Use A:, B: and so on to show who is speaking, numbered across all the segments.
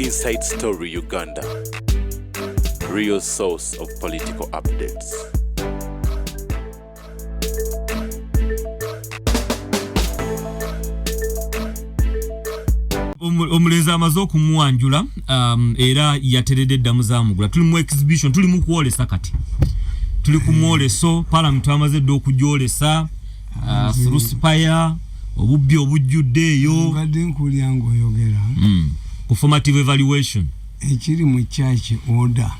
A: Inside Story Uganda, real source of political updates.
B: Omulenzi amaze okumwanjula, era yateredde eddamu zamugula. Tuli mu exhibition, tuli mu kwolesa kati, tuli ku mwoleso. Parliament twamaze dda okugyolesa through spire, obubbi obujjudde eyo.
C: Mbadde nkuwulira ng'oyogera.
B: Ku formative evaluation.
C: Ekiri mu church order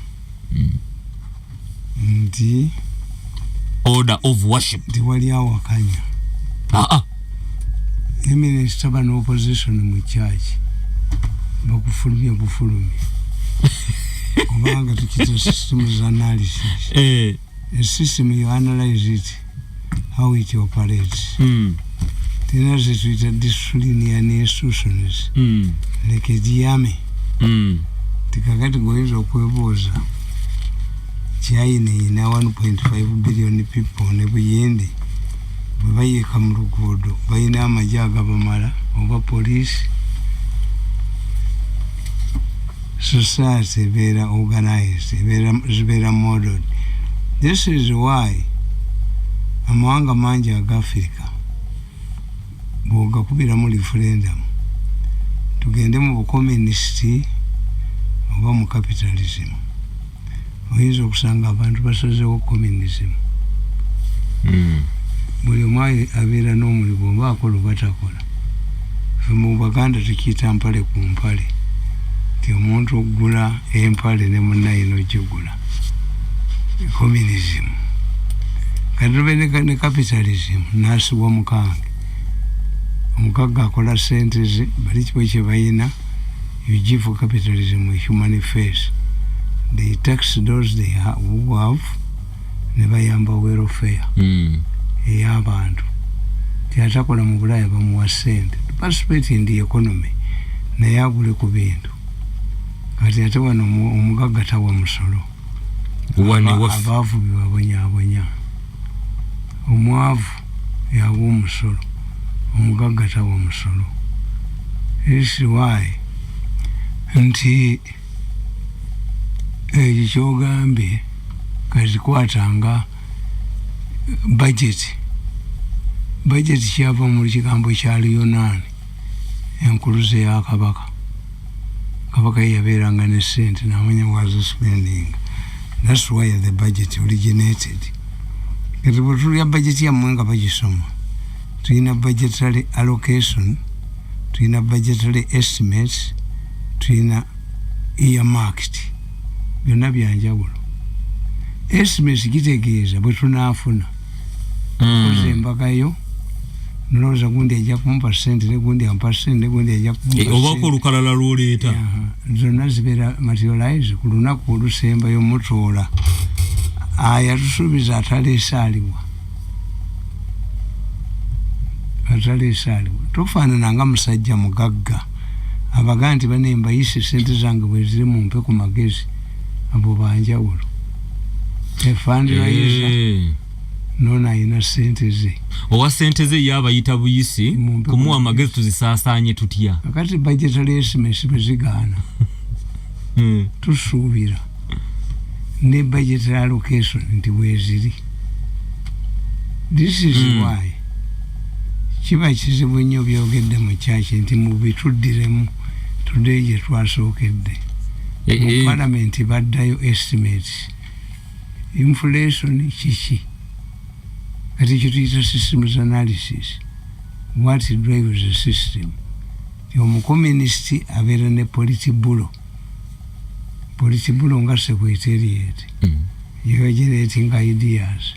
C: nti
B: Order of worship.
C: Tewali awakanya.
B: Ah.
C: Eminence taba n'opposition mu church, bakufulumya bufulumya, kubanga tukita systems analysis. A system, you analyze it, how it operates. Tena zetuyita disciplinary institutions, like egyame. Tikakati goyinza okwebuuza, China eyina 1.5 billion people ne Buyindi, bwe bayiika mu luguudo balina amagye agabamala oba poliisi? Society ebeera organized, zibeera modeled. This is why amawanga mangi aga Africa bwogakubiramu referendum, tugende mu bukomunisiti oba mu capitalism, oyinza okusanga abantu basazewo communism. Buli omu abeera n'omulimu, oba akola oba takola. Fe mu Baganda tukiyita mpale ku mpale, nti omuntu ogula empale ne munayina ogigula. Communism. Kati tube ne capitalism, nasibwa mukange, omugagga akola sente ze, bali kibo kye bayina. You give capitalism a human face. They tax those they who have, ne bayamba welfare ey'abantu. Ti atakola mu Bulaaya bamuwa sente to participate in the economy, naye agule ku bintu. Kati ate wano omugagga tawa musolo.
B: Wano ewaffe.
C: Abaavu bebabonyabonya. Omwavu yawa omusolo, omugagga tawa musolo. This is why nti ekyo kyogambye kazikwatanga budget. Budget kyava mu kigambo kya Luyonaani, enkuluze ya kabaka. Kabaka ye yabeeranga ne sente namanya wazi spending. That's why the budget originated. Kati bwe tulya budget yammwe nga bagisoma, tulina budgetary allocation, tulina budgetary estimates, tulina earmarked, byonna byanjawulo. Estimates kitegeeza bwe tunaafuna. Koza embagayo, nolowooza gundi ajja kumpa sente, ne gundi ampa sente, ne gundi ajja kumpa
B: Eh, obaako
C: sente.
B: Olukalala lwoleeta.
C: Aha, zonna zibeera materialize ku lunaku olusembayo mutoola. Aya tusuubiza ataleese aliwa? Ataleese aliwa? Tofaanana nga musajja mugagga abaga nti bane mbayise sente zange bweziri, mumpe ku magezi. Abo banjawulo. Efundraiser nono ayina sente ze.
B: Owa sente ze ye abayita buyisi
C: Mumpe
B: kumuwa
C: ku
B: amagezi tuzisaasaanye tutya.
C: Kakati budgetary estimates bwe zigaana, tusuubira ne budgetary allocation nti bweziri. This is why kiba kizibu nnyo byogedde mu kyaki nti mubituddiremu, tuddeyo gye twasookedde. Mu palamenti baddayo estimates, inflation kiki. Kati ekyo tuyita systems analysis. What drives the system? Ti omukomunisiti abeera ne politburo. Politburo nga secretariat generating ideas.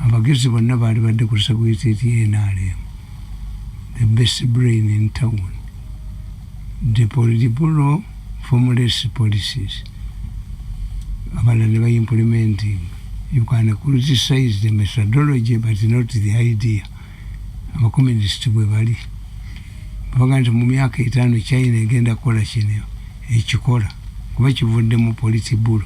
C: Abagezi bonna baali badde ku secretariat ye NRM, the best brain in town. The politburo formulates policies, abalala ne baimplementing. You can criticize the methodology but not the idea. Abakomunisiti bwe bali babaga nti mu myaka 5 China egenda kukola kino, ekikola kuba kivudde mu politburo,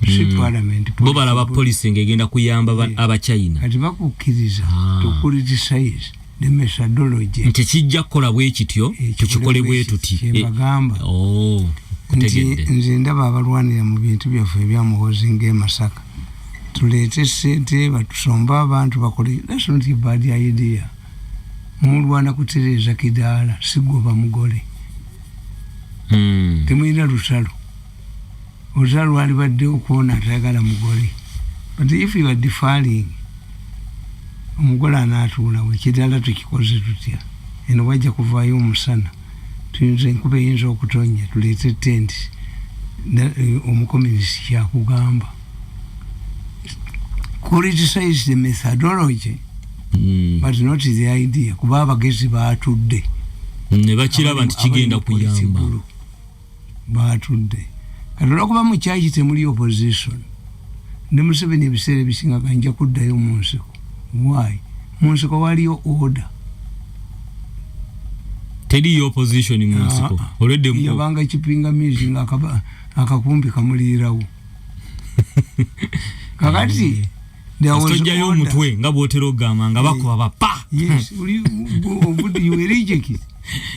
C: si parliament.
B: Bo balaba
C: Politburo.
B: Policy ng'egenda kuyamba Abachina.
C: Kati bakukkiriza to criticize the methodology.
B: Nti kijja kukola bwe kityo, tukikole bwe tuti.
C: Kyembagamba.
B: Oh. Nkutegedde.
C: Nze ndaba abalwanira mu bintu byaffe ebyamuhozi ng'emasaka, tuleete sente batusombe abantu bakole. That's not a bad idea. Mulwana kutereeza kidaala, sigoba mugole. Temulina lutalo, olutalo lwalibadde okwona atayagala mugole. But if you are deferring, omugole anaatuulawo, ekidaala tukikoze tutya? Eno wajja kuvaayo omusana, tuyinza enkuba eyinza okutonya, tuleete tenti. Omukomunisi kyakugamba criticize the methodology but not the idea, kuba abagezi baatudde.
B: Ne bakiraba nti kigenda kuyamba.
C: Batudde. Kati olwokuba mu kyaki temuli opposition, ne Museveni ebiseera ebisinga ganja kuddayo mu nsiko. Why? Mu nsiko waliyo order.
B: Teriyo opposition mu nsiko.
C: Ah,
B: olwedde
C: yabanga kipingamizi nga akakumbi kamuliirawo. Kakati there was
B: tojjayo
C: order.
B: Omutwe nga bwotera okugamba nga bakuba bapa.
C: Yes, ovudde, you were rejected.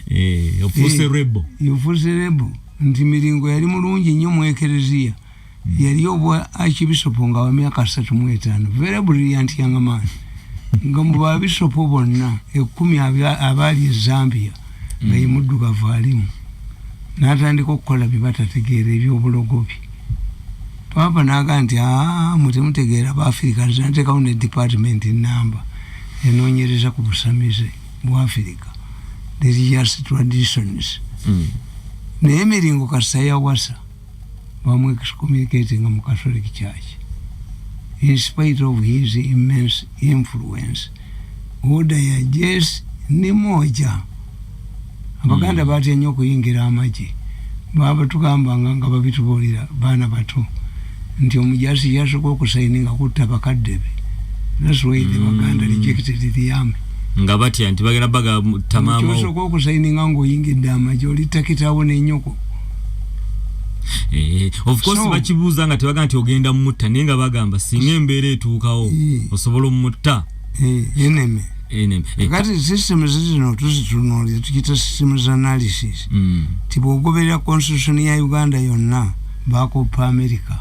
B: Eh, ofuuse rebel.
C: Ofuuse rebel. Nti Miringo yali mulungi nnyo mu ekereziya, yali obwa archbishop nga wa myaka 35, very brilliant young man, nga mu babishopu bonna 10 abaali e Zambia nga ye muddugavu alimu. N'atandika okukola bye batategeera ebyobulogobi. Papa n'agaa nti, "Aa, mwe temutegeera baafirika." Nateekawo ne department namba enoonyereza ku busamize bwa Afirika, religious traditions. Naye Miringo kasita yawasa, bamwexcommunicatinga mu Catholic Church in spite of his immense influence. Order ya jeshi ni moja. Abaganda batya nnyo okuyingira amagye. Baba tugambanga nga babitubuulira baana bato nti omujasi yasooka okusayininga kutta bakadde be. That's why the Baganda rejected the army.
B: Nga batya nti bagenda baga tamaama.
C: Kyosooka okusayininga ng'oyingidde amagye, olitta kitaawo n'ennyoko.
B: Eh, of course. Bakibuuza nga tebaga nti ogenda mutta, naye nga bagamba singa embeera etuukawo osobola omutta.
C: Eh, enemy.
B: Enemy. Eh,
C: Kati systems zino tuzitunuulira, tukiyita systems analysis. Ti bw'ogoberera constitution ya Uganda yonna, bakopa America.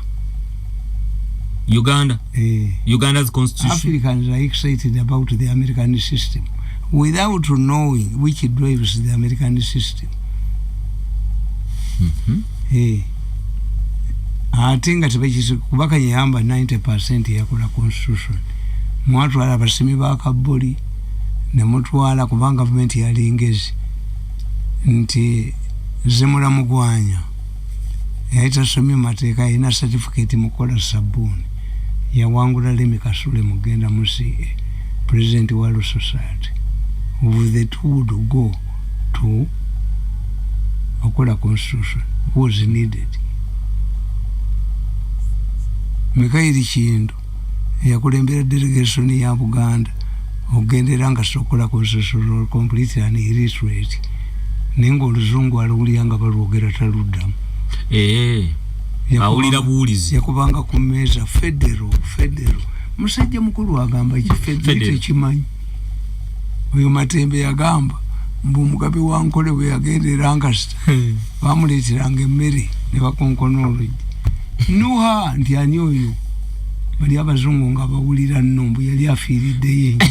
B: Uganda.
C: Eh,
B: Uganda's constitution.
C: Africans are excited about the American system without knowing which drives the American system. Eh. Ate nga tebakisi kuba Kanyehamba 90 yakola constitution. Mwatwala abasimi ba kabuli nemutwala, kubanga gavumenti yali ngezi nti Zimula Mugwanya yali tasomye mateeka, yalina certificate mukukola sabbuuni, yawangula Lemi Kasule mugenda mu CA, president wa Law Society. Of the two would go to okola constitution was needed. Mikairi Kindu yakulembera delegation ya Buganda okugendera nga sokola constitution, completely and illiterate, naye nga oluzungu aluwulira nga balwogera taluddamu.
B: Eh, awulira buwulizi.
C: Yakubanga ku mmeeza, "Federal, federal." Musajja mukulu agamba ki?
B: Federal.
C: Federal tekimanyi. Oyo Matembe yagamba mbu omugabe wa Nkole bwe yagenda e Lancaster, bamuleeteranga emmere ne bakonkona oluggi, "Nuha," nti, "Ani oyo?" Bali abazungu nga bawulira nno mbu yali afiiriddeyo enyo.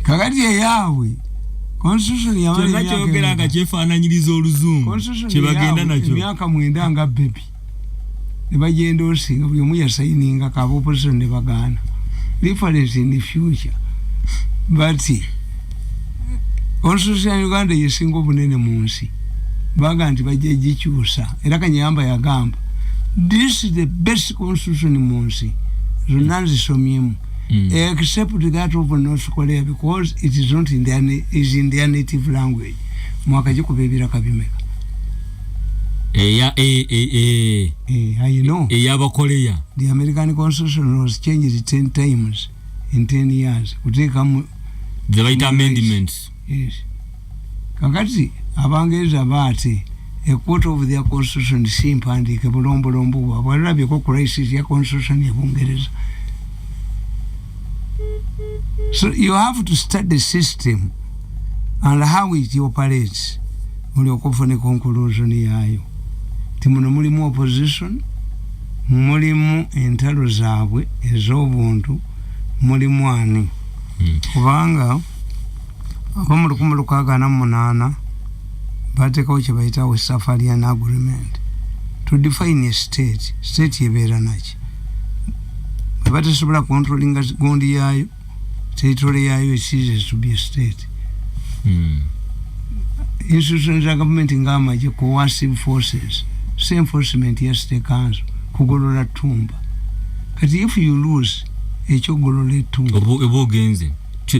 C: Kakati eyaabwe constitution yamala
B: Kyonna
C: emyaka
B: kyogera nga
C: emeka?
B: kyefaananyiriza oluzungu.
C: Constitution
B: Kyebagenda
C: yaabwe
B: nakyo.
C: Emyaka 9 nga bebi ne bagenda osinga buli omu yasayininga kaba opposition ne bagaana reference in the future. But constitution ya Uganda yesinga obunene mu nsi. Baga nti bajja gikyusa, era Kanyehamba yagamba, "This is the best constitution mu nsi zonna nzisomyemu, except that of North Korea, because it is not in their, is in their native language." Mwakagikuba ebiraka bimeka?
B: Eya e,
C: Eh, I know.
B: Ey'abakoleya.
C: The American constitution was changed 10 times in 10 years kuteekamu
B: Ze bayita amendments.
C: Yes. Kakati abangereza baate a quarter of their constitution si mpandiike, bulombolombo bwabwe. Walabyeko crisis ya constitution ya Bungereza? So you have to study the system and how it operates. Olyoka ofune conclusion yaayo ti muno mulimu opposition, mulimu entalo zaabwe ez'obuntu, mulimu ani. Kubanga aba mu 1948 bateekawo kye bayita Westphalian Agreement to define a state. State ebeera naki? Bwe batesobola controllinga gundi yaayo, territory yaayo, it ceases to be a state. Institutions za government ng'amagye, coercive forces, si enforcement ya state council kugolola ttumba. Kati if you lose ekyogolola ettumba,
B: oba ogenze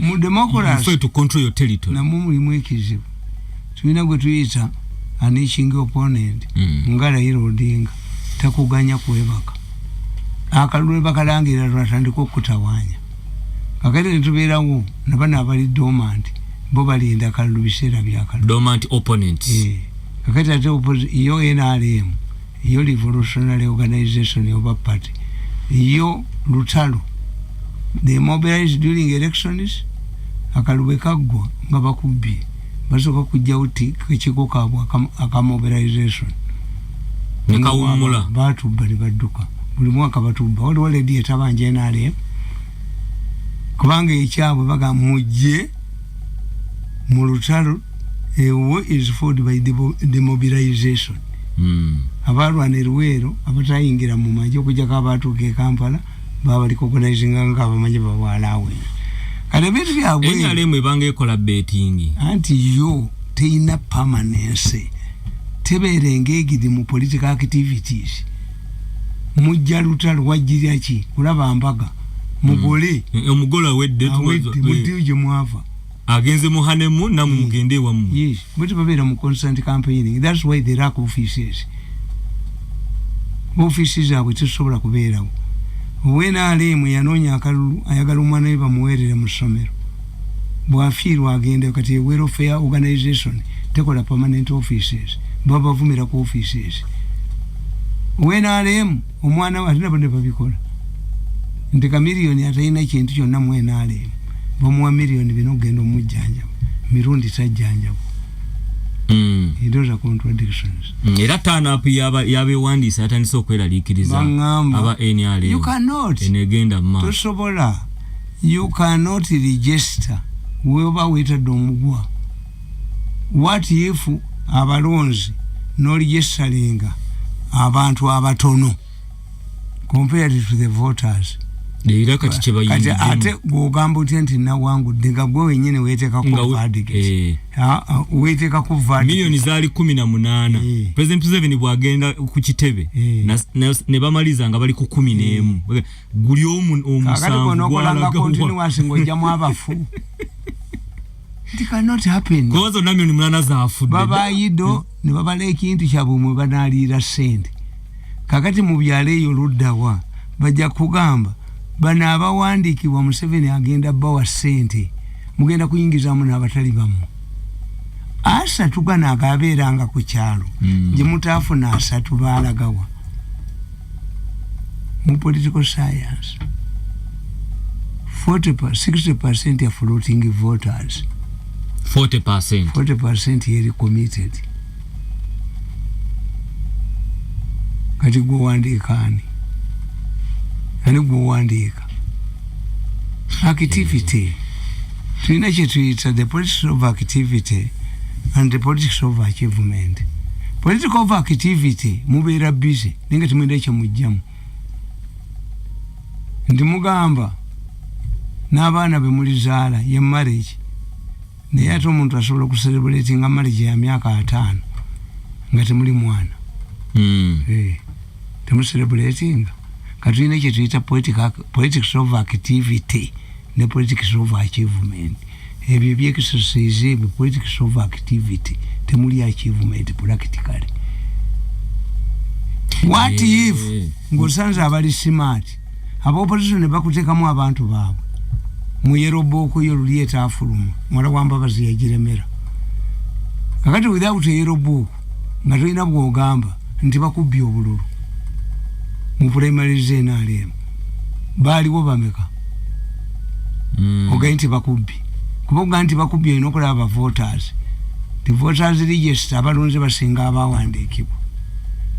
C: mu democracy
B: you fail to control your territory.
C: Namwe mulimu ekizibu. Tulina gwe tuyita an itching opponent, nga Raila Odinga takuganya kwebaka. Akalulu bakalangira lwatandika okutawaanya. Kakati netubeerawo nabano abali dormant, bo balinda kalulu, biseera byakalulu.
B: Dormant opponents.
C: Eh, kakati ate yo NRM, yo revolutionary organization oba party, yo lutalo. They mobilize during elections. Akalulu bwe kaggwa nga bakubbye, basooka kujjawo kakiiko kaabwe akamobilization.
B: Nekawummula.
C: Batubba ne badduka. Buli mwaka batubba. Waliwo ledi etabanja NRM kubanga ekyabwe baga mujje mu lutalo. A war is fought by demobilization. Abalwana eruweero abatayingira mu magye, okujjako abatuuka e Kampala, baba bali organizinga nga abamagye babwalaawe. Kati ebintu byabwe
B: NRM ebanga ekola betting.
C: Anti yo teyina permanence, tebeera engaged mu political activities. Mujja lutalo, wajjirya ki? Kulaba mbaga, mugole.
B: Omugole awedde.
C: Awedde, muddiyo gye mwava.
B: Agenze mu honeymoon, namwe mugende ewammwe.
C: Yes, but babeera mu constant campaigning. That's why they lack offices. Offices zaabwe tezisobola kubeerawo. Owenrm yanoonya akalulu, ayagala omwana we bamuweerere mu ssomero, bwafiirwa agenda. Kati welfare organization tekola permanent offices, babavumira ku offices. Owenrm omwana we ate nabo ne babikola nti kamiliyoni atalina kintu kyonna mu NRM bamuwa miliyoni bino okugenda omujjanjaba, mirundi tajjanjaba. Those are contradictions.
B: Era turn-up y'abeewandiisa yatandise okweraliikiriza
C: Baŋŋamba,
B: aba NRM.
C: You cannot.
B: Eno egenda mu maaso.
C: Tosobola, you cannot register weba weetadde omugwa. What if abalonzi noregisteringa abantu abatono compared to the voters?
B: Era kati
C: Kati
B: kyebayingiddemu.
C: Ate gwogamba otya nti nawangudde nga gwe wenyini weetekako verdict? Weetekako verdict.
B: Miliyoni zaali 18. President Museveni bwagenda ku kitebe ne bamaliza nga bali ku 11, guli
C: Kakati
B: omusanvu
C: bw'onookolanga
B: gwalaga
C: continuous ng'ojjamu abafu, it cannot happen.
B: Kuba zonna miliyoni 8 zafudde.
C: Babayido ne babala ekintu kyabwe mwe banaliira sente. Kakati mu byalo eyo luddawa bajja kugamba bano abawandiikibwa Museveni agenda bawa sente, mugenda kuyingizamu n'abatali bammwe. Asatu gano agabeeranga ku kyalo gye mutaafuna asatu baalagawa? Mu political science, 60% ya floating voters.
B: 40%.
C: 40% yeri committed. Kati gwewandiika ani? Ani gwewandiika? Activity, tulina kyetuyita the politics of activity and the politics of achievement. Political of activity, mubeera busy naye nga temwenda kyemugjamu. Nti mugamba n'abaana bemulizaala ye marriage, naye ate omuntu asobola okucelebratinga marriage ya myaka 50 nga temuli mwana. Temucelebratinga. Katulina kyetuyita politics of activity ne politics of achievement. Ebyo ebyexercise, ebyo politics of activity, temuli achievement practically. What if ng'osanze abali smart aba opposition ne bakuteekamu abantu baabwe mu yellow book, yo luli etaafuluma, muwala wa Mbabazi yagiremera. Kakati without a yellow book nga tolina bwogamba nti bakubbye obululu mu primaries NRM, baaliwo bameka? Ogaye nti bakubbye, kuba ogaa nti bakubbye olina okulaba ba voters. The voters register abalonzi basinga abawandiikibwa,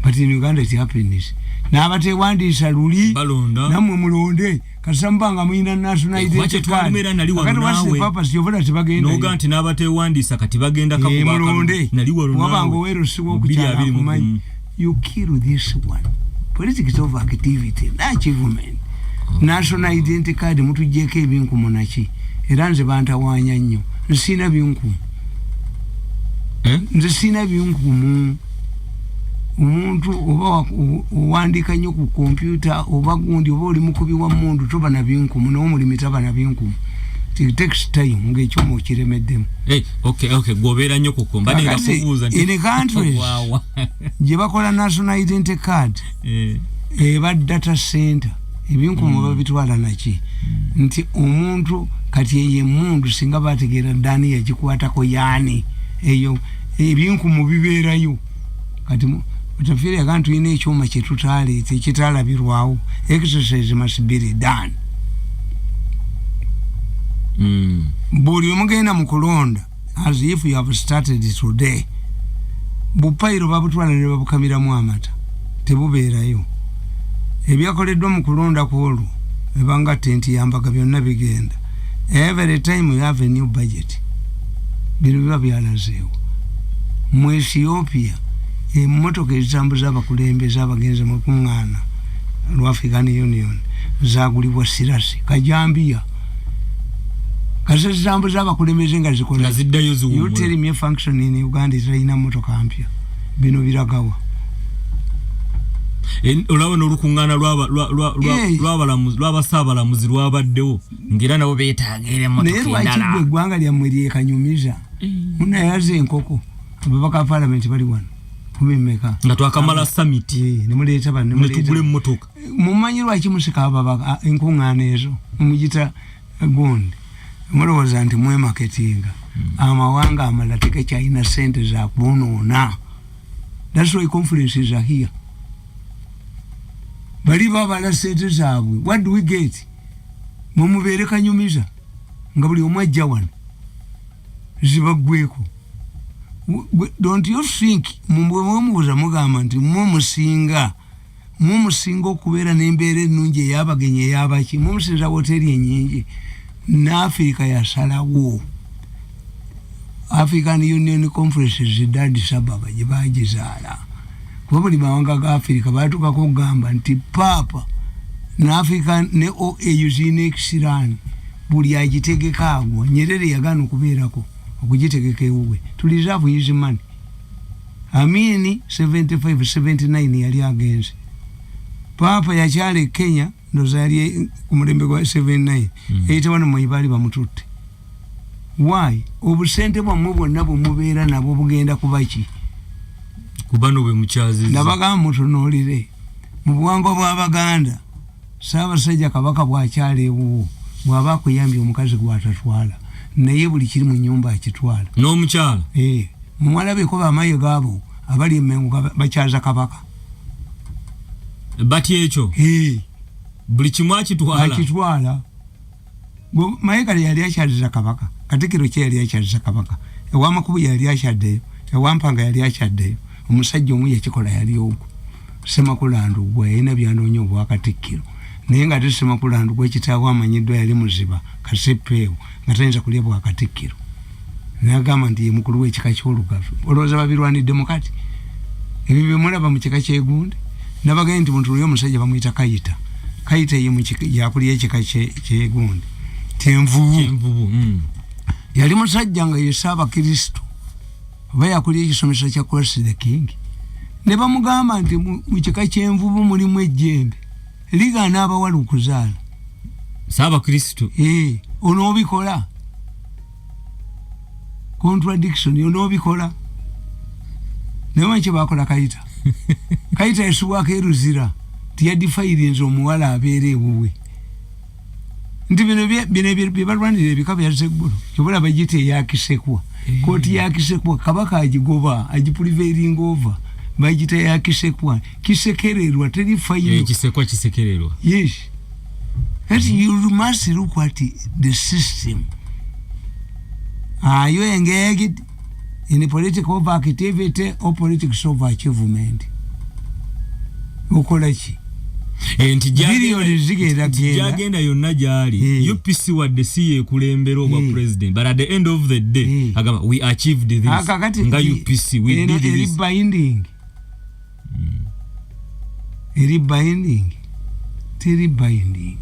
C: but in Uganda it happens n'abatewandiisa luli nammwe mulonde kasita mubanga mulina national identity card.
B: Kakati
C: what's the purpose? Yobola tebagenda
B: noga nti n'abatewandiisa kati bagenda
C: kakuba mulonde wabanga owerusiwa okukyala akumanyi. You kill this one. Politics of activity na achievement. National identity card mutujjeko ebinkumu naki, era nze bantawaanya nnyo, nsiina binkumu. Nze siina binkumu. Omuntu oba owandiika nnyo ku kompyuta oba gundi oba oli mukubi wa mundu toba na binkumu, n'omulimi taba na binkumu. It takes time ng'ekyuma okiremeddemu.
B: Okay, gwobeera nnyo ku
C: kubuuza in countries gye bakola national identity card eba data center, ebinkumu babitwala naki nti omuntu kati eyo emundu singa bategeera dani yagikwatako yaani eyo ebinkumu bibeerayo. Kati otafiire yaga nti tulina ekyuma kyetutaleeta ekitalabirwawo, exercise must be done. Buli omugenda mu kulonda as if you have started today, bupayiro babutwala ne babukamiramu amata, tebubeerayo. Ebyakoleddwa mu kulonda kwolwo ebanga tenti yambaga byonna bigenda. Every time you have a new budget, bino biba byalazeewo. Mu Ethiopia emmotoka ezitambuza abakulembeze abagenze mu lukuŋŋaana lwa African Union zagulibwa sirasi kajambiya kase zitambuza abakulembeze nga zikola. You tell me a function in Uganda etalina mmotoka mpya, bino biragawa?
B: Olaba n'olukuŋŋaana lw'abasaabalamuzi lwabaddewo ng'era nabo beetaaga
C: emmotoka endala. Naye lwaki ggwe eggwanga lyammwe lyekanyumiza munayaza enkoko? Ababaka ba palamenti bali wano kumi mmeka
B: nga twakamala summit
C: nemuleeta bano
B: netugula emmotoka.
C: Mumanyi lwaki musika ababaka enkuŋŋaana ezo mugita gundi? Mulowooza nti mwemaketinga. Amawanga amalala tegakyalina sente za kwonoona. That's why conferences are here. Bali babala sente zaabwe. What do we get? Mwemubeere kanyumiza nga buli omu ajja wano zibaggweko. Don't you think mwemubuuza mugamba nti mwe musinga okubeera n'embeera ennungi ey'abagenyi ey'abaki, mwe musinza woteeri ennyingi? N'Afirika yasalawo African Union Conferences Addis Ababa gye bagizaala, kuba buli mawanga ga Afirika batuukako okugamba nti paapa ne Africa ne OAU zirina ekisiraani, buli agitegeka agwa. Nyerere yagaana okubeerako okugitegeka ewuwe to reserve his money. Amini 75 79 yali agenze. Paapa yakyala e Kenya, ndoza yali ku mulembe gwa 79 81 mwe baali bamututte. Why? Obusente bwammwe bwonna bwemubeera nabwo bugenda kubaki?
B: Kubano bwe mukyaziza.
C: Nabagamba mutunuulire mu buwangwa bw'Abaganda, Ssaabasajja Kabaka bw'akyala ewuwo, bw'aba akuyambye omukazi gwatatwala, naye buli kiri mu nyumba akitwala.
B: N'omukyala.
C: Mumwalabeko bamaye gaabo abali emengo bakyaza Kabaka.
B: Bati ekyo buli kimu akitwala.
C: Akitwala. Mayiga yali akyaliza Kabaka, Katikkiro kye yali akyaliza Kabaka, ewamakubu yali akyaddeyo, ewampanga yali akyaddeyo. Omusajja omu yakikola yali ogwo Ssemakula Ndugwa, yalina byanoonya obwakatikkiro, naye nga ate Ssemakula Ndugwa ekitaawe amanyiddwa yali muziba Kasepeewo, nga tayinza kulya bwakatikkiro, nagamba nti ye mukulu w'ekika ky'Olugave. Olowooza babirwanidde mukati ebyo byemulaba mu kika ky'egundi? Nabagaye nti muntu oli omusajja bamuyita Kayita. Kayita ye yakulya ekika kyegundi kyenvubu. Yali musajja nga ye Ssaabakristo oba yakulya ekisomesa kya Christ the King, ne bamugamba nti mu kika ky'envubu mulimu ejjembe ligaana abawala okuzaala.
B: Ssaabakristo
C: onoobikola contradiction, onoobikola. Naye manyi kyebakola Kayita? Kayita yasibwako eruzira tiyadifayirinze omuwala abeera ewuwe, nti bino byebalwanira ebika byazeggulu kyobola bagiyita eyakisekwa kooti yakisekwa. Kabaka agigoba agiprevailing over, bagiyita yakisekwa, kisekererwa, teri fayiro.
B: Kisekwa kisekererwa.
C: Yes, kati you must look at the system. Are you engaged? In politics of activity or politics of achievement, okola ki?
B: Nti
C: Billions zigenda genda.
B: Gyagenda yonna gyali UPC, wadde si yekulembera obwa president, but at the end of the day agamba, "We achieved this."
C: Kakati
B: nga UPC, we
C: eno
B: did
C: eri
B: this.
C: binding, eri binding, teri binding,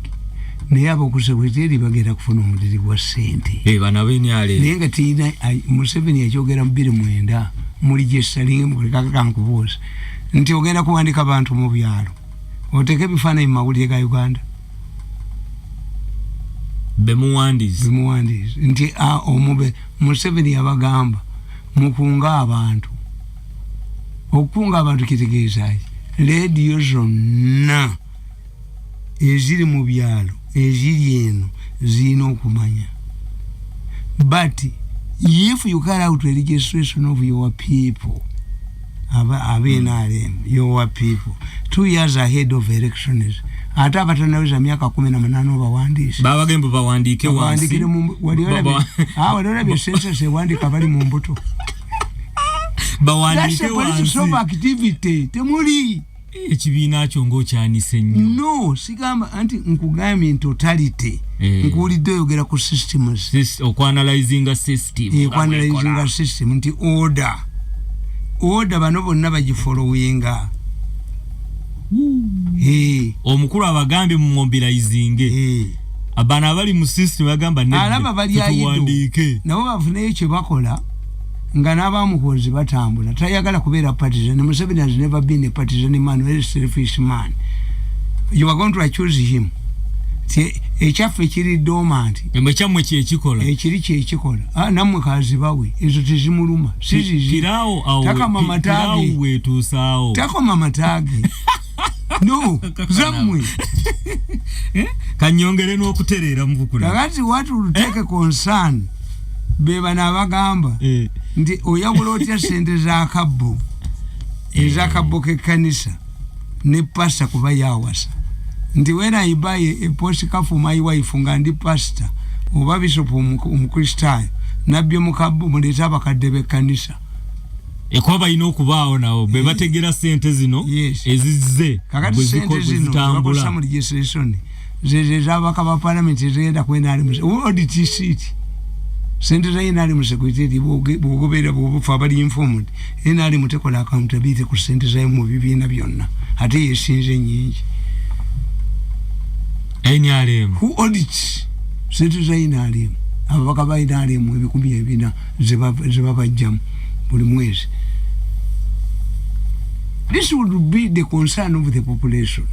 C: naye abokusecretary bagenda kufuna omudiri gwa ssente.
B: Bano abenyale.
C: Naye nga tiyina. Museveni yakyogera mu 2009 muli gyesalinkankubuuza nti ogenda kuwandika bantu mu byalo, oteeke ebifaananyi mu mawulire ga Uganda.
B: Bemuwandiisi.
C: Bimuwandiisi nti omube Museveni yabagamba mukunga abantu. Okukunga abantu kitegeeza ki? Leediyo zonna eziri mu byalo, eziri eno, zirina okumanya. But if you carry out a registration of your people, aba NRM, your people, 2 years ahead of elections, ate abatanaweza myaka 18 obawandiise.
B: Babagembo bawandiike wansi.
C: Bawandikire wali olabye census ewandika bali mu mbuto? That's
B: Bawandiike
C: a politics of
B: wansi.
C: activity temuli.
B: Ekibiina kyo ng'okyanise nnyo.
C: No, sigamba anti nkugambye totality. Nkuwulidde oyogera ku systems.
B: Okuanalyzinga system nga
C: Okuanalyzinga
B: bwekola.
C: system nti order bano bonna bagifollowinga.
B: Omukulu abagambye mumobilizinge. Bano abali mu system bagamba nedda,
C: Alaba bali idle.
B: Tuwandiike.
C: Nabo bafuneyo kye bakola nga n'abamukozi batambula. Tayagala kubeera partisan. Museveni has never been a partisan man, very selfish man. You are going to accuse him. Ti ekyaffe kiri dormant.
B: Ekyammwe kyekikola.
C: Ekiri kyekikola. Nammwe kazibawe, ezo tezimuluma, sizizi.
B: Piraawo awo.
C: Takama
B: Piraawo
C: mataage.
B: wetuusaawo.
C: Takoma mataage, no zammwe.
B: Kanyongere n'okutereera mu kukula.
C: Kakati what will take concern be bano abagamba nti oyawula otya sente z'akabbo, ez'akabbo k'ekkanisa ne pasita, kuba yawasa nti when I buy a post car for my wife nga ndi pasita oba bishopu omukristaayo, nabbye mu kabbo, muleete abakadde b'ekkanisa.
B: Ekuba balina okubaawo nabo be bategera sente zino ezizze
C: Kakati
B: bwe
C: sente
B: bwe
C: zino
B: zitambula.
C: Bakozesa mu legislation zezo ez'ababaka ba palamenti ezigenda ku NRM audit seat. Sente za NRM secretary, bwogoberera, bwobufa abali informed, NRM tekola accountability ku sente zayo mu bibiina byonna, ate yesinze nyingi.
B: NRM.
C: Who audits sente za NRM? Ababaka ba NRM 400,000 zebabajjamu buli mwezi. This would be the concern of the population.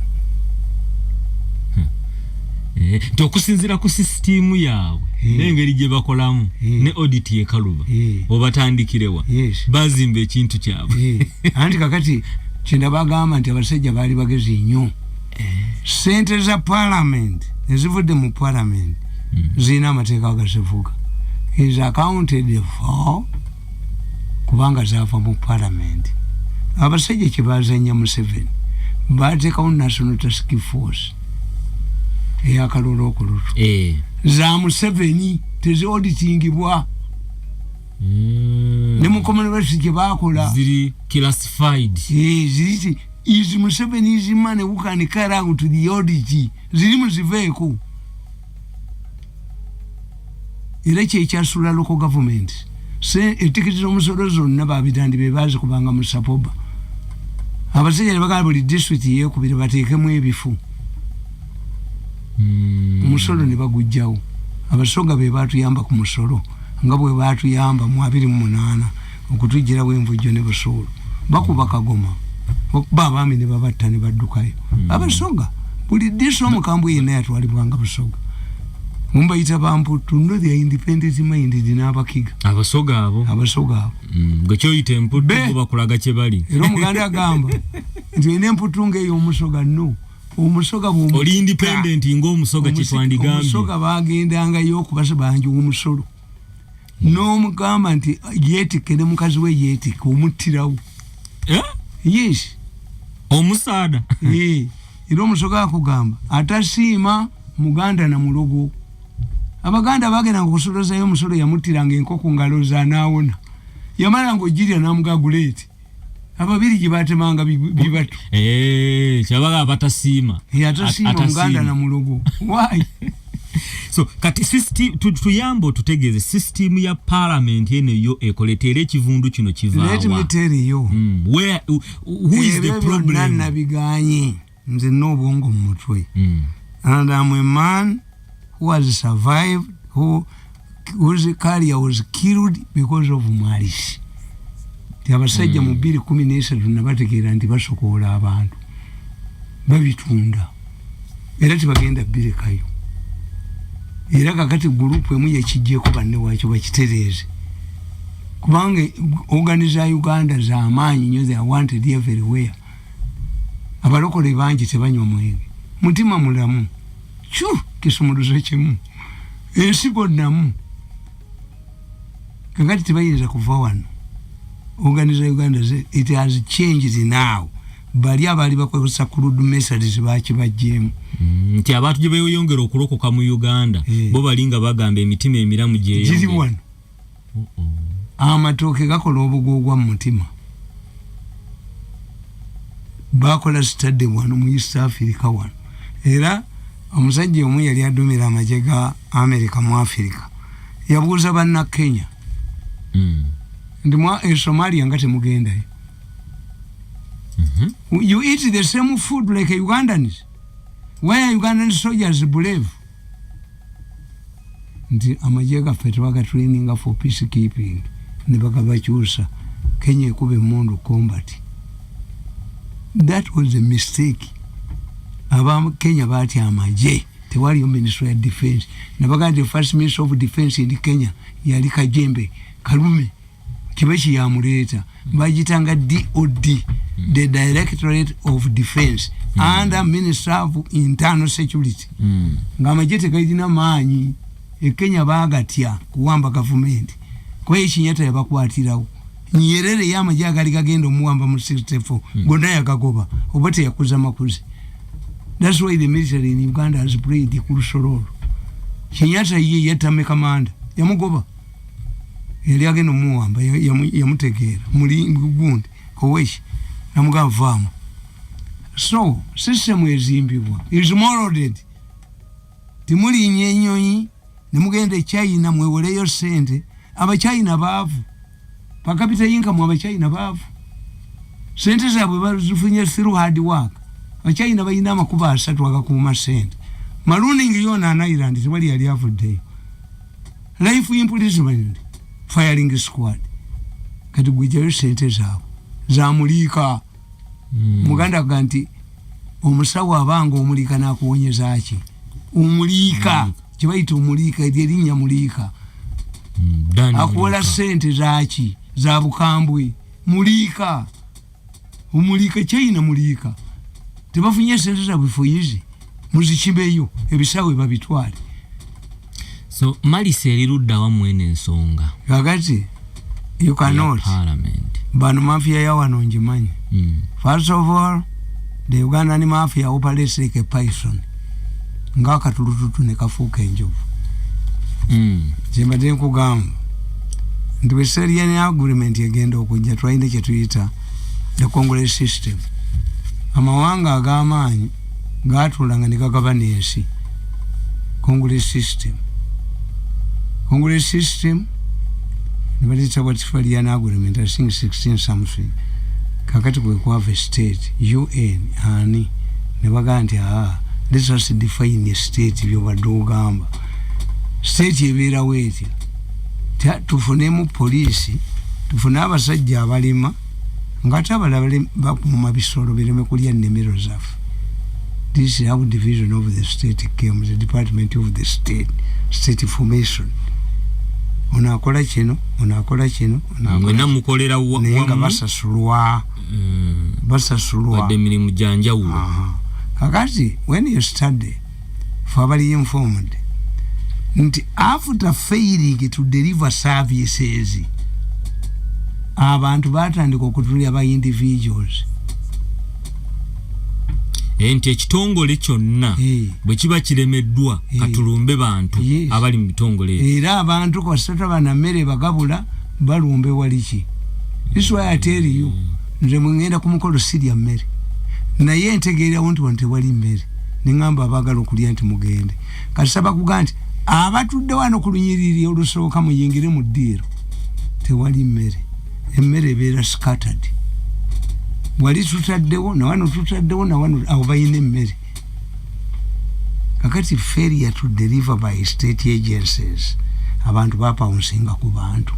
B: Nti okusinziira ku sisitiimu yaabwe n'engeri gye bakolamu ne audit ekaluba, obatandikirewa? Bazimba ekintu kyabwe.
C: Anti kakati kyendabagamba nti abasajja baali bagezi nnyo. Sente za parliament ezivudde mu parliament zirina amateeka agazivuga, is accounted for, kubanga zava mu parliament. Abasajja kyebazanya Museveni, bateekawo National Task Force eyakalulu okulutu. Za Museveni teziauditingibwa. Ne mu Commonwealth gye bakola
B: ziri classified.
C: Ziriti is Museveni is money who can carry out the audit. Ziri muziveeko. Era kyekyasula local government. Etikiti z'omusolo zonna babitandi be bazikubanga mu sapoba. Abasajja ne bagamba buli district yeekubire bateekemu ebifu. Omusolo ne bagugjawo. Abasoga be batuyamba ku musolo nga bwe batuyamba mu 28 okutugirawo envujjo ne busuulu. Bakuba Kagoma, bakuba abaami ne babatta ne baddukayo. Abasoga buli diso omukambwe yenna yatwalibwanga Busoga. Mumbayita bamputu? No, they are independent minded n'Abakiga.
B: Abasoga abo.
C: Abasoga abo.
B: Gwe kyoyita emputu, bo bakulaga kye bali.
C: Era Omuganda agamba nti olina emputu ngaey'omusoga. No, omusoga
B: Oli independent ng'omusoga, kyetwandigambye.
C: Omusoga bagendangayo okubasa banjuwa omusolo n'omugamba nti yeetikke ne mukazi we yeetikke, omuttirawo.
B: Eh?
C: Yes.
B: Omusaada.
C: Era omusoga akugamba atasiima muganda na mulogo. Abaganda bagendanga okusolozayo omusolo, yamuttiranga enkoko ngalo zanaawona. Yamala ngaogirya namugaguleeti ababiri gye batemanga bibatu.
B: Eh, kyabaga abatasiima.
C: Atasiima muganda na mulogo. Why?
B: So kati system tuyambe otutegeeze system ya parliament eno yo ekoleteera ekivundu kino.
C: Let me
B: kivaawa?
C: tell you.
B: Where who is the
C: Ebyo byonna
B: problem?
C: nabiganye nze n'obwongo mu mutwe. And I'm a man who has survived, whose career was killed because of malice. Ti abasajja mu 2013 nabategeera nti basokoola abantu, babitunda, era tebagenda birekayo. Era kakati group emu yekijjeko banne waakyo bakitereeze, kubanga organ za Uganda zamaanyi nnyo. They are wanted everywhere. Abalokole bangi tebanywa mwenge, mutima mulamu kyu kisumuluzo kimu, ensigo namu. Kakati tebayinza kuva wano. Organ za Uganda it has changed now. Bali abaali bakozesa crude methods bakibajjeemu.
B: Nti abantu gye beeyongera okulokoka mu Uganda, bo bali nga bagamba emitima emiramu
C: giri
B: gyeyongera.
C: Wano amatooke gakola obugoogwa mu mutima. Bakola study wano mu East Africa wano, era omusajja omu yali adumira amagye ga America mu Africa yabuuza banna Kenya nti e Somalia nga temugendayo, you eat the same food like Ugandans, why are Ugandan soldiers brave? Nti amagye gaffe tebagatraininga for peacekeeping, ne bagabakyusa. Kenya ekuba emundu combat. That was a mistake. Aba Kenya batya amagye, tewaliyo ministry ya defense. Nabagaa nti first minister of defense in Kenya yali Kajembe Kalume Kibeki yamuleeta, bagitanga DOD, the Directorate of Defense, under Minister of Internal Security. Ng'amagye tegalina maanyi e Kenya, baagatya kuwamba gavumenti, kuba Ekinyata yabakwatirawo. Nyerere y'amagye agali gagenda omuwamba mu 64 gonna yagagoba, oba teyakuza makuzi. That's why the military in Uganda has played crucial role. Kenyatta ye yatta kamanda, yamugoba, yali agenda omuwamba, yamutegeera muli gundi koweshi, namugamba vaamu. So system ezimbibwa is molded. Timulinya enyonyi nemugenda e China mwewoleyo sente. Abachina baavu, per capita income abachina baavu, sente zaabwe bazifunye through hard work. Abachina balina amakubo asatu agakuuma sente. Marooning yona an island, tewali yali avuddeyo. Life imprisonment, firing squad. Kati gwijayo sente zaabwe zamuliika. Muganda aga nti omusawo abanga omuliika nakuwonyeza ki? Omuliika kyebayita omuliika, eryo erinnya muliika. Akuwola sente zaki? Za bukambwe. Muliika, omuliika China muliika. Tebafunye sente zabwe fuyizi, muzikimeyo ebisawe babitwale.
B: So malisa eri luddawa mwene ensonga?
C: Kakati you cannot
B: Parliament.
C: Bano mafia ya wano ngimanyi. First of all, the Ugandan mafia operates like a python, ngaakatulututu ne kafuuka enjovu. Kyembadde nkugamba nti Westphalian agreement egenda okujja, twalina kyetuyita the Congress system. Amawanga ag'amaanyi gatuulanga ne gagabana ensi. Congress system, Congress system ne baliyita Westphalian agreement, I think 16 something. Kakati kwe kwava state UN ani ne bagaa nti aa, let us define a state. Byobadde ogamba state ebeerawo etya? Tufunemu poliisi, tufune abasajja abalima, ngaate abalala bakuuma bisolo bireme kulya nnimiro zaffe. This is how division of the state came, the department of the state, state formation. Ono akola kino, ono akola kino,
B: mwena mukolera
C: naye nga basasulwa. Basasulwa.
B: Wadde emirimu gya njawulo.
C: Kakati when you study, fe abali informed nti after failing to deliver services, abantu batandika okutulya ba individuals.
B: Nti ekitongole kyonna bwe kiba kiremeddwa, katulumbe bantu abali mu bitongole.
C: Era abantu kasita bana mmere bagabula. Balumbe waliki. This why I tell you, nze mwengenda ku mukolo sirya mmere, naye ntegeerawo nti wano tewali mmere, neŋŋamba abaagala okulya nti mugende. Kati saba kuga nti abatudde wano ku lunyiriri olusooka muyingire mu ddiiro, tewali mmere. Emmere ebeera scattered. Wali tutaddewo, nawano tutaddewo, nawano, awo balina emmere. Kakati failure to deliver by state agencies, abantu bapawunsinga ku bantu.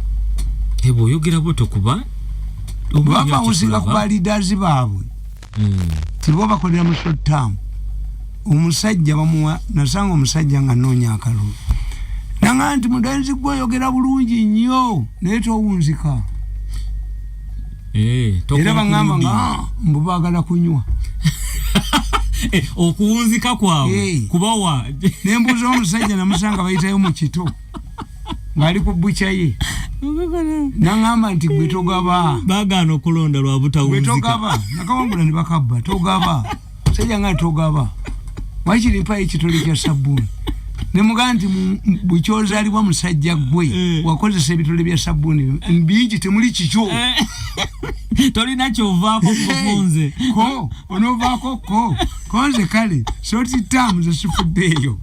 B: Eba oyogera bwotyo kuba
C: bapawunsinga ku ba leaders baabwe. Tibo bakolera mu short term. Omusajja bamuwa, nasanga omusajja nga noonya akalulu, nanga nti mulenzi gwe oyogera bulungi nnyo naye towunzika. Era baŋŋamba nga mbu baagala kunywa.
B: Okuwunzika kwabwe kubawa.
C: Nembuuza omusajja, namusanga bayitayo mu kito ng'ali ku bukya ye, naŋŋamba nti gwe togaba.
B: Bagaana okulonda lwa
C: gwe
B: butawunzika.
C: Togaba, nakawangula ne bakabba. Togaba, musajja nga togaba, wakiri mpayo ekitole kya sabbuuni. Nemugaa nti bukyozaalibwa musajja gwe wakozesa ebitole bya sabbuuni bingi, temuli kikyo.
B: Tolina kyovaako kufunze.
C: Ko onovaako ko konze kale short term, nze sifuddeeyo,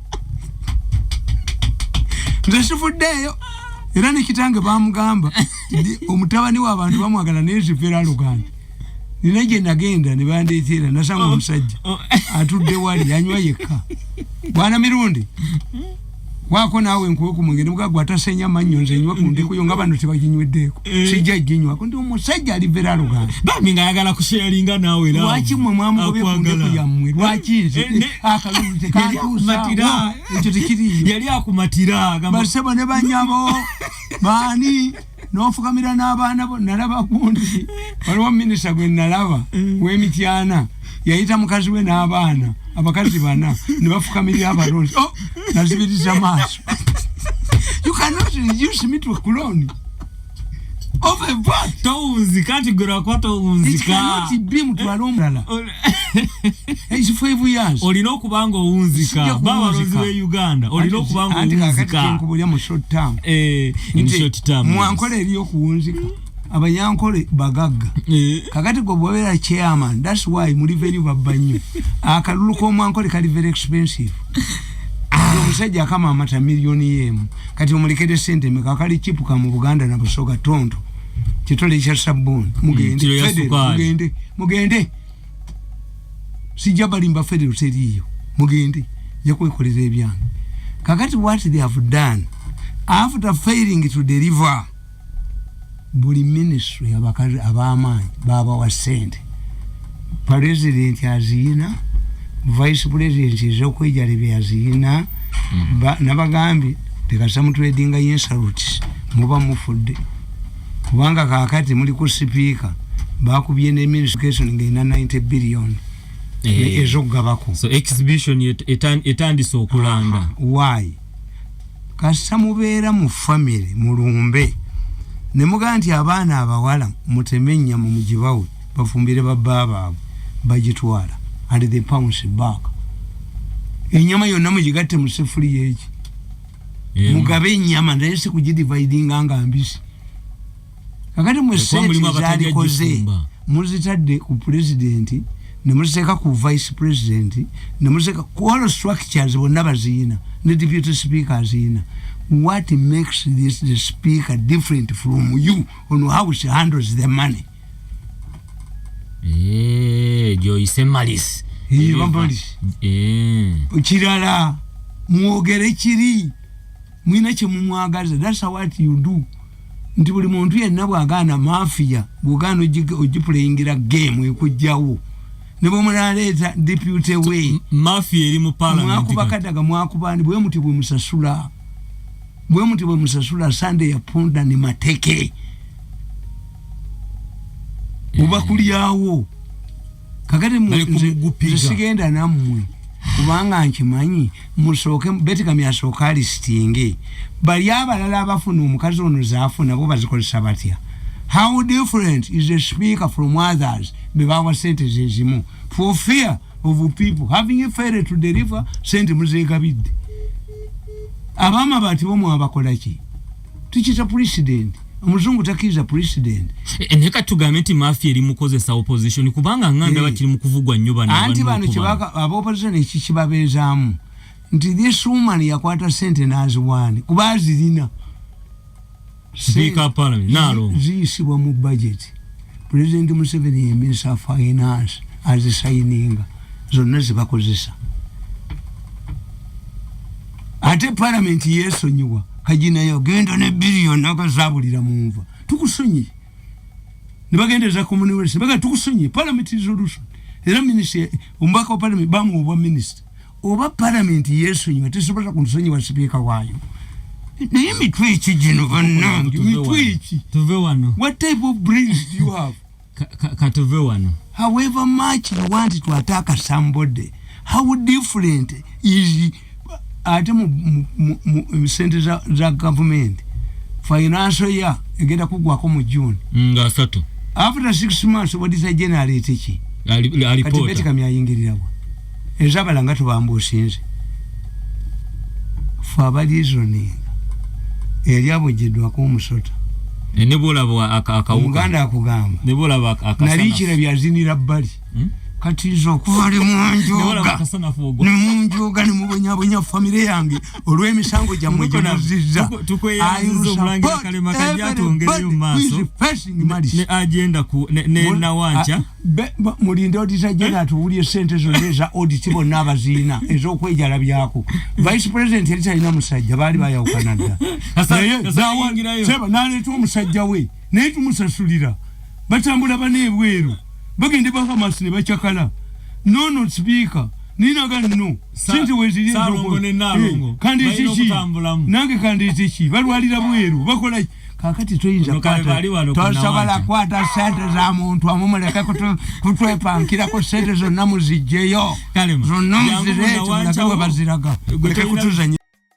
C: nze sifuddeeyo. Era nekitange bamugamba omutabani w'abantu bamwagala, naye zifera aluganda. Nina gye nagenda ne bandeetera, nasanga omusajja atudde wali anywa yekka. Bwana Mirundi, waako naawe nkuwe ku mwenge. Nemugaa gwe atasenya mannyo, nze nywa ku ndekuyo nga bano tebaginyweddeeko, sijja ginywako. Ndi omusajja ali very arrogant.
B: Bambi nga ayagala kusharinga naawe era.
C: Lwaki mwe mwamugobye ku ndeku
B: Akwagala.
C: yammwe? Lwaki nze akalulu
B: Yali
C: tekantuusaawo?
B: akumatira.
C: Ekyo tekiriiyo.
B: Yali akumatira agamba.
C: Basebo ne banyabo, baani nofukamira n'abaana bo? Nalaba gundi, waliwo minisita gwe nalaba w'emityana, yayita mukazi we n'abaana abakazi bana ne bafukamirira abalonzi. Oh, nazibiriza maaso. You cannot reduce me to a clone of a what?
B: Towunzika nti gwe lwakuba
C: It
B: towunzika.
C: cannot be. Mutwale omulala. It's 5 years.
B: Olina okuba nga owunzika.
C: Sijja
B: Babalonzi
C: kuwunzika.
B: b'e Uganda, olina okuba nga
C: Anti kakati
B: owunzika.
C: kyenkubulya mu short term,
B: In
C: nti
B: short term, yes.
C: mwankole eriyo okuwunzika, abanyankole bagagga. Kakati gwe bwobeera chairman, thats why muli very babba nnyo. Akalulu k'omwankole kali very expensive. Omusajja akama amata miliyoni yemu, kati omulekere sente meka? Akali chipuka mu Buganda na Busoga tonto kitole kya sabbuuni. Mugende.
B: Kiro ya
C: Federal,
B: sukaali.
C: mugende, mugende, sijja balimba. Federal teriiyo, mugende, nja kwekolera ebyange. Kakati what they have done after failing to deliver, buli ministry abakazi ab'amaanyi babawa sente. President aziyina, vice president ezokwejalibya aziyina. Nabagambye tekasa mutradinga insults, muba mufudde, kubanga kakati muli ku sipiika bakubye ne ministry ngaina 90 billion ezokugabako.
B: So exhibition etandise okulanda.
C: Why? Kasita mubeera mu family mulumbe nemugaa nti abaana abawala muteme ennyama mugibawe bafumbire babba baabwe, bagitwala and they pounce back. Enyama yonna mugigatte mu sefuliya eki, mugabe ennyama, naye si kugidividinga nga mbisi. Kakati mwe
B: Kuba
C: sente
B: mulimu abatajja
C: zalikoze
B: gifumba.
C: muzitadde ku president, nemuziteeka ku vice president, nemuziteeka ku all structures, bonna baziyina, ne deputy speaker aziyina. What makes this the speaker different from you on how she handles the money?
B: Gyoyise malice.
C: Eba malice. Kirala mwogere kiri mwina kyemumwagaza. Thats what you do, nti buli muntu yenna bwagaana mafia, bwogaana ogiplayingira game, ekujjawo ne bwemunaleeta deputy we.
B: Mafia eri mu parliament.
C: Mwakuba
B: Kati.
C: Kadaga mwakubani? Bwe muti bwe musasula, bwe muti bwe musasula. Sande ya punda ni mateke muba kulyawo. Kakati
B: Bali kumugupiga.
C: nze sigenda nammwe, kubanga nkimanyi musooke betikami asooke alistinge bali abalala abafuna omukazi ono zaafuna, bo bazikozesa batya? How different is the speaker from others bebawa sente zezimu? For fear of people having failed to deliver, sente muzegabidde. Abamabaati bo mwabakola ki? Tukita president Omuzungu takkiriza president.
B: Naye kati tugambe nti mafia eri mukozesa opposition, kubanga nga ndaba kiri mu kuvugwa nnyo bano.
C: Anti bano aba opposition eki kibabeezaamu nti this woman yakwata sente n'aziwaani kuba azirina.
B: Speaker Parliament Nalongo.
C: Ziyisibwa mu budget. President Museveni ye minister of finance, azisayininga zonna zibakozesa. Ate parliament yesonyiwa kaginayo genda ne biliyoni agazabulira munva, tukusonyiye. Nebagendeza commonwealth, baga tukusonyiye, parliament resolution. Era minister, omubaka wa parliament bamuwa obwa minister. Oba parliament yesonyiwa, tesobola kunsonyiwa sipiika waayo? Naye mitwe eki gino bannange, mitwe eki?
B: Tuve wano.
C: What type of brains do you have?
B: Katuve wano.
C: However much you want to attack somebody, how different is ate mu sente za government? Financial year egenda kugwako mu June.
B: Nga 30.
C: After 6 months, what is a generate ki? Kati
B: Alipoota.
C: Beti kamyayingirirawa ezabala nga tubambuusinze fe abalizoninga eri abujjiddwako omusota.
B: Ne bwolaba akawuka.
C: Omuganda akugamba
B: Ne bwolaba akasanafu.
C: Nali kirabye azinira bbali. Kati nze okuva
B: Ne bwolaba
C: limunjoga
B: akasanafu ogwo.
C: Nemunjoga nemubonyabonya famire yange olw'emisango gyammwe gyemuzizza.
B: Tukweyanziza omulangira Kalema, kajja atwongereyo mu maaso ne agenda ku ne nawanca.
C: Mulinde auditor general atuwulye sente zonna eza audit, bonna abaziina ez'okwejalabyako. Vice president yali talina musajja, baali bayawukana dda. Naye
B: Yingirayo.
C: Seba n'aleeta omusajja we, naye tumusasulira, batambula bana ebweru, bagende Bahamas ne bacakala. Nono sipiika ninaga nno sente weziri.
B: Saalongo ne Naalongo
C: kandi
B: balina
C: ekiki
B: okutambulamu.
C: Nange kandi ekiki balwalira bweru, bakola kakati toyinza
B: Ono kale bali wano ku
C: tosobola
B: Nawanca.
C: kwata sente za muntu amumuleke kutwepankirako. Sente zonna muzijjeyo.
B: Kalema,
C: Zonna
B: jangu
C: muzireete,
B: Nawanca
C: mulage we
B: wo.
C: baziraga.
B: Gwe
C: Muleke
B: tolina-
C: kutuzanya.